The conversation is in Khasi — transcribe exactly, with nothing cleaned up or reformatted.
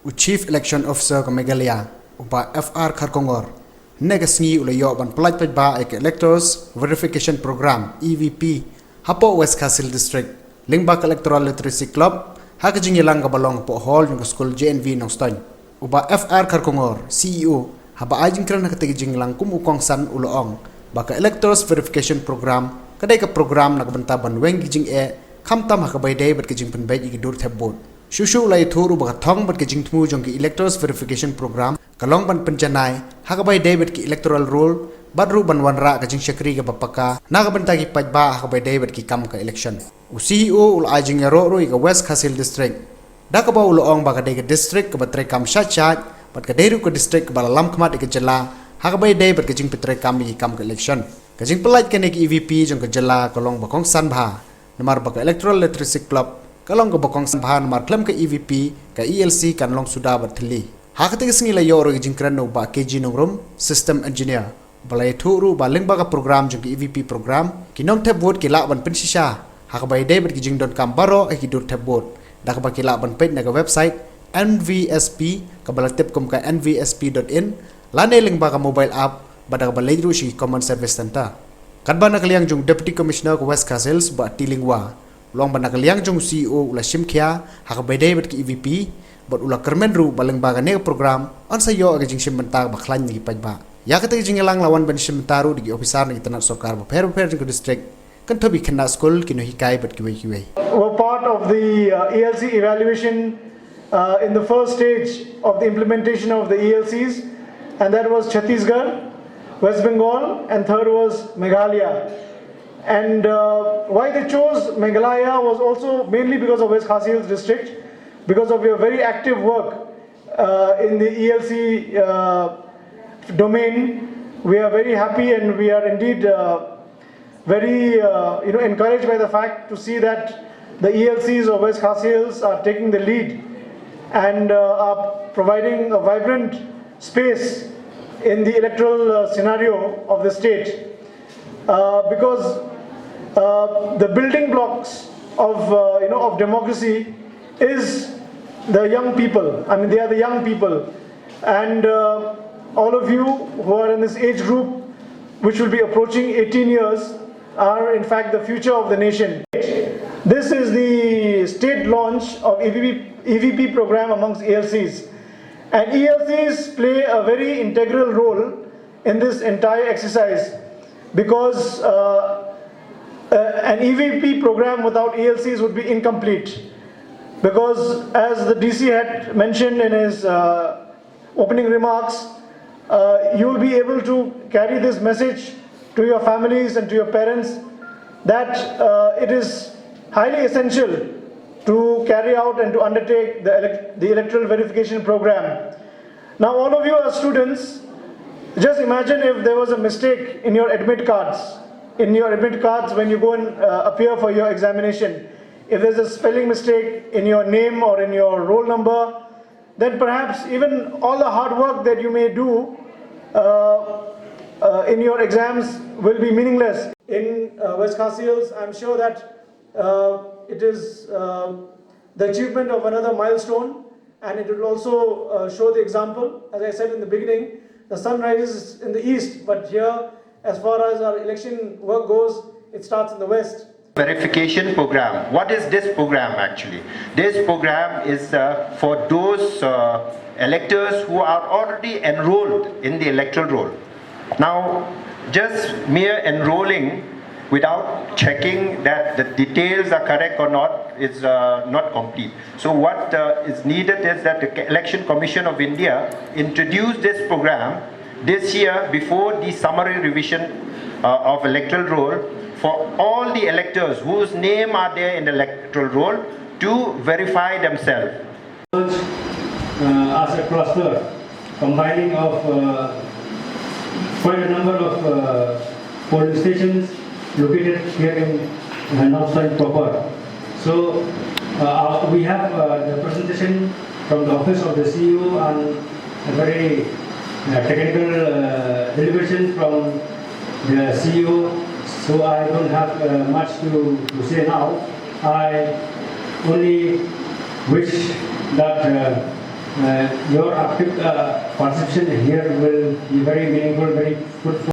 U Chief Election Officer ka Meghalaya, u Bah F R Kharkongor, hynne ka sngi u la ïoh ban pyllait paidbah ïa ka Electors Verification Program, E V P, hapoh West Khasi Hills District, lyngba ka Electoral Literacy Club, ha ka jingïalang kaba long hapoh hall jong ka skul J N V Nongstoiñ. U Bah F R Kharkongor, C E O, haba ai jingkren ha katei ka jingïalang kum u kongsan, u la ong ba ka Electors Verification Program ka dei ka program na ka bynta ban weng ki jingeh, khamtam ha kaba ïadei bad ka jingpynbeit ïa ki dur thep vote. Shuh shuh u la ïathuh ruh ba ka thong bad ka jingthmu jong ki Electors Verification Program ka long ban pynjanai ha kaba ïadei bad ki electoral roll, bad ruh ban wanrah ka jingshakri kaba paka na ka bynta ki paidbah ha kaba ïadei bad ki kam ka election. U C E O u la ai jingïaroh ruh ïa ka West Khasi Hills District, da kaba u la ong ba ka dei ka district kaba treikam shait shait, bad ka dei ruh ka district kaba la lam khmat ïa ka jylla ha kaba ïadei bad ka jingpyntreikam ïa ki kam ka election. Ka jingpyllait kane ka E V P jong ka jylla ka long ba kongsan bha, namar ba ka Electoral Literacy Club ka long kaba kongsan bha, namar khlem ka E V P, ka E L C kan long suda bad thylli. Ha katei ka sngi la ïoh ruh ïa ka jingkren na u Bah K G Nongrum, System Engineer, ba la ïathuh ruh ba lyngba ka program jong ka E V P program, ki nongthep vote ki lah ban pynshisha ha kaba ïadei bad ki jingdonkam baroh ha ki dur thep vote, da kaba ki lah ban peit na ka website N V S P, kaba la tip kum ka N V S P dot in, lane lyngba ka mobile app, bad da kaba leit ruh sha ki Common Service Centre. Katba na ka liang jong u Deputy Commissioner ka West Khasi Hills, Bah T Lyngwa, u la ong ba na ka liang jong u C E O u la shim khia ha kaba ïadei bad ki E V P, bad u la kyrmen ruh ba lyngba kane ka program yn sa ïoh ka jingshim bynta ba khlaiñ na ki paidbah. Ïa katei ka jingïalang la wan ban shim bynta ruh da ki officer na ki tnat sorkar bapher bapher jong ka district, kynthup ïa ki khynnah skul, ki nonghikai bad kiwei kiwei. Were part of the uh, E L C evaluation uh, in the first stage of the implementation of the E L Cs, and that was Chhattisgarh, West Bengal, and third was Meghalaya. And uh, why they chose Meghalaya was also mainly because of West Khasi Hills district, because of your very active work uh, in the E L C uh, domain. We are very happy and we are indeed uh, very uh, you know encouraged by the fact to see that the E L Cs of West Khasi Hills are taking the lead and uh, are providing a vibrant space in the electoral uh, scenario of the state. Uh, because uh, the building blocks of uh, you know of democracy is the young people. I mean, they are the young people, and uh, all of you who are in this age group, which will be approaching eighteen years, are in fact the future of the nation. This is the state launch of E V P, E V P program amongst E L Cs, and E L Cs play a very integral role in this entire exercise because uh, uh, an E V P program without E L Cs would be incomplete. Because, as the D C had mentioned in his uh, opening remarks, uh, you will be able to carry this message to your families and to your parents that uh, it is highly essential to carry out and to undertake the, elect- the electoral verification program. Now, all of you are students. Just imagine if there was a mistake in your admit cards, in your admit cards when you go and uh, appear for your examination. If there's a spelling mistake in your name or in your roll number, then perhaps even all the hard work that you may do uh, uh, in your exams will be meaningless. In uh, West Khasi Hills, I'm sure that uh, it is uh, the achievement of another milestone, and it will also uh, show the example. As I said in the beginning, the sun rises in the east, but here, as far as our election work goes, it starts in the west. Verification program. What is this program actually? This program is uh, for those uh, electors who are already enrolled in the electoral roll. Now, just mere enrolling without checking that the details are correct or not is uh, not complete. So what uh, is needed is that the Election Commission of India introduce this program this year before the summary revision uh, of electoral roll for all the electors whose name are there in the electoral roll to verify themselves. Uh, as a cluster, combining of uh, quite a number of uh, polling stations located here in uh, Nongstoiñ proper. So uh, uh, we have uh, the presentation from the office of the C E O and a very uh, technical uh, deliberation from the C E O. So I don't have uh, much to, to say now. I only wish that uh, Uh, your active uh, participation here will be very meaningful, very fruitful.